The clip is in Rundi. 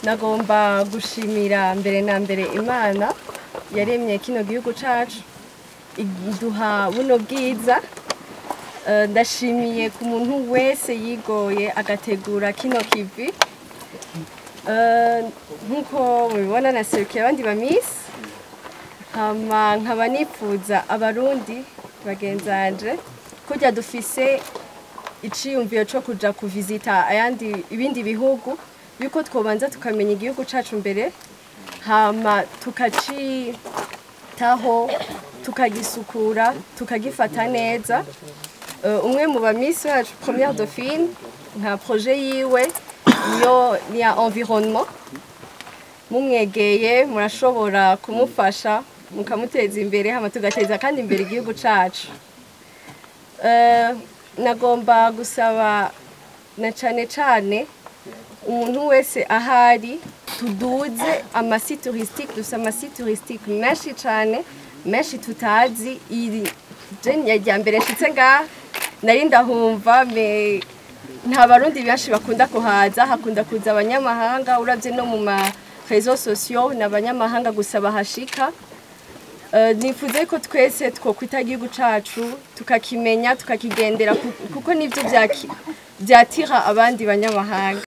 Nagomba gushimira mbere na mbere Imana yaremye kino gihugu cacu, iduha buno bwiza. Ndashimiye ku muntu wese yigoye agategura kino kivi. Nkuko mubibona, naserukiye abandi ba Miss, hama nkaba nifuza Abarundi bagenzanje kurya dufise iciyumviro co kuja kuvizita ayandi ibindi bihugu, yuko twobanza tukamenya igihugu cacu mbere, hama tukacitaho, tukagisukura, tukagifata neza. Umwe mu ba Miss wacu, première dauphine, nka projet yiwe niyo ni ya environnement. Mumwegeye murashobora kumufasha, mukamuteza imbere, hama tugateza kandi imbere igihugu cacu. Nagomba gusaba na cane cane umuntu wese ahari tuduze ama sites touristiques. Dufise ama sites touristiques menshi cane, menshi tutazi. Iri je rya mbere nshitse ngaha, nari ndahumva, mais nta Barundi benshi bakunda kuhaza, hakunda kuza abanyamahanga. Uravye no mu ma réseaux sociaux, ni abanyamahanga gusa bahashika. Nifuze ko twese twokwita igihugu cacu, tukakimenya, tukakigendera, kuko nivyo vyatira abandi banyamahanga.